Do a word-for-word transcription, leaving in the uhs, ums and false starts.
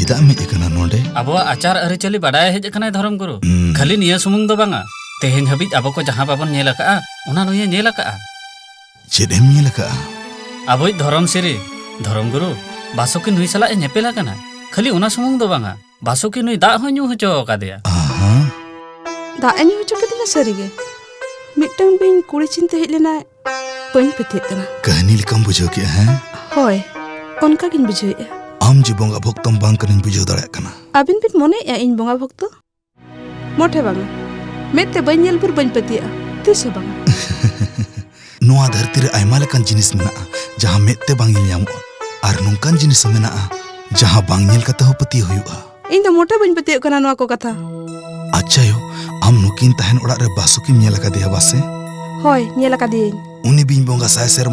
ᱪᱮᱫᱟᱜ ᱮᱢ ᱦᱮᱡ ᱟᱠᱟᱱᱟ ᱱᱚᱰᱮ? ᱟᱵᱚᱣᱟᱜ ᱟᱪᱟᱨ ᱟᱹᱨᱤᱪᱟᱹᱞᱤ ᱵᱟᱰᱟᱭ ᱦᱮᱡ ᱟᱠᱟᱱᱟᱭ, ᱫᱷᱚᱨᱚᱢ ᱜᱩᱨᱩ᱾ ᱦᱩᱸ᱾ ᱠᱷᱟᱹᱞᱤ ᱱᱤᱭᱟᱹ ᱥᱩᱢᱩᱝ ᱫᱚ ᱵᱟᱝᱟ, ᱛᱮᱦᱮᱧ ᱦᱟᱹᱵᱤᱡ ᱟᱵᱚ ᱠᱚ ᱡᱟᱦᱟᱸ ᱵᱟᱵᱚᱱ ᱧᱮᱞ ᱟᱠᱟᱜᱼᱟ, ᱚᱱᱟ ᱱᱩᱭᱮ ᱧᱮᱞ ᱟᱠᱟᱜᱼᱟ᱾ ᱪᱮᱫ ᱮᱢ ᱧᱮᱞ ᱟᱠᱟᱜᱼᱟ? ᱟᱵᱚᱭᱤᱡ ᱫᱷᱚᱨᱚᱢ ᱥᱤᱨᱤ, ᱫᱷᱚᱨᱚᱢ ᱜᱩᱨᱩ, ᱵᱟᱥᱩᱠᱤ ᱱᱩᱭ ᱥᱟᱞᱟᱜ ᱮ ᱧᱮᱯᱮᱞ ᱟᱠᱟᱱᱟ᱾ ᱠᱷᱟᱹᱞᱤ ᱚᱱᱟ ᱥᱩᱢᱩᱝ ᱫᱚ ᱵᱟᱝᱟ, ᱵᱟᱥᱩᱠᱤ ᱱᱩᱭ ᱫᱟᱜ ᱦᱚᱸᱭ ᱧᱩ ᱦᱚᱪᱚ ᱟᱠᱟᱫᱮᱭᱟ᱾ ᱟᱦᱟ᱾ ᱫᱟᱜ ᱮ ᱧᱩ ᱦᱚᱪᱚ ᱠᱤᱫᱤᱧᱟ ᱥᱟᱹᱨᱤᱜᱮ᱾ ᱢᱤᱫᱴᱟᱝ ᱵᱤᱧ ᱠᱩᱲᱤ ᱪᱤᱱᱛᱟᱹ ᱦᱮᱡ ᱞᱮᱱᱟᱭ, ᱵᱟᱹᱧ ᱯᱟᱹᱛᱭᱟᱹᱜ ᱠᱟᱱᱟ᱾ ᱠᱟᱹᱦᱱᱤ ᱞᱮᱠᱟᱢ ᱵᱩᱡᱷᱟᱹᱣ ᱠᱮᱜᱼᱟ, ᱦᱮᱸ? ᱦᱳᱭ, ᱚᱱᱠᱟ ᱜᱤᱧ ᱵᱩᱡᱷᱟᱹᱣᱮᱫᱼᱟ᱾ ᱟᱢ ᱡᱮ ᱵᱚᱸᱜᱟ ᱵᱷᱚᱠᱛᱚᱢ ᱵᱟᱝ ᱠᱟᱱᱟᱧ ᱵᱩᱡᱷᱟᱹᱣ ᱫᱟᱲᱮᱭᱟᱜ ᱠᱟᱱᱟ᱾ ᱟᱹᱵᱤᱱ ᱵᱤᱱ ᱢᱚᱱᱮᱭᱮᱫᱼᱟ ᱤᱧ ᱵᱚᱸᱜᱟ ᱵᱷᱚᱠᱛᱚ? ᱢᱚᱴᱷᱮ ᱵᱟᱝᱟ᱾ ᱢᱮᱫ ᱛᱮ ᱵᱟᱹᱧ ᱧᱮᱞ ᱵᱷᱳᱨ ᱵᱟᱹᱧ ᱯᱟᱹᱛᱭᱟᱹᱜᱼᱟ, ᱛᱤᱥ ᱦᱚᱸ ᱵᱟᱝᱟ᱾ ᱱᱚᱣᱟ ᱫᱷᱟᱹᱨᱛᱤ ᱨᱮ ᱟᱭᱢᱟ ᱞᱮᱠᱟᱱ ᱡᱤᱱᱤᱥ ᱢᱮᱱᱟᱜᱼᱟ, ᱡᱟᱦᱟᱸ ᱢᱮᱫ ᱛᱮ ᱵᱟᱝ ᱧᱮᱞ ᱧᱟᱢᱚᱜᱼᱟ, ᱟᱨ ᱱᱚᱝᱠᱟᱱ ᱡᱤᱱᱤᱥ ᱦᱚᱸ ᱢᱮᱱᱟᱜᱼᱟ, ᱡᱟᱦᱟᱸ ᱵᱟᱝ ᱧᱮᱞ ᱠᱟᱛᱮ ᱦᱚᱸ ᱯᱟᱹᱛᱭᱟᱹᱣ ᱦᱩᱭᱩᱜᱼᱟ᱾ ᱤᱧ ᱫᱚ ᱢᱚᱴᱷᱮ ᱵᱟᱹᱧ ᱯᱟᱹᱛᱭᱟᱹᱜ ᱠᱟᱱᱟ ᱱᱚᱣᱟ ᱠᱚ ᱠᱟᱛᱷᱟ᱾ ᱟᱪᱪᱷᱟ ᱭᱳ, ᱟᱢ ᱱᱩᱠᱤᱱ ᱛᱟᱦᱮᱱ ᱚᱲᱟᱜ ᱨᱮ ᱵᱟᱥᱩᱠᱤᱢ ᱧᱮᱞ ᱟᱠᱟᱫᱮᱭᱟ ᱵᱟᱥᱮ? ᱦᱳᱭ, ᱧᱮᱞ ᱟᱠᱟᱫᱮᱭᱟᱹᱧ᱾ ᱩᱱᱤ ᱵᱤᱧ ᱵᱚᱸᱜᱟ ᱥᱟᱭ ᱥᱮᱨᱢᱟ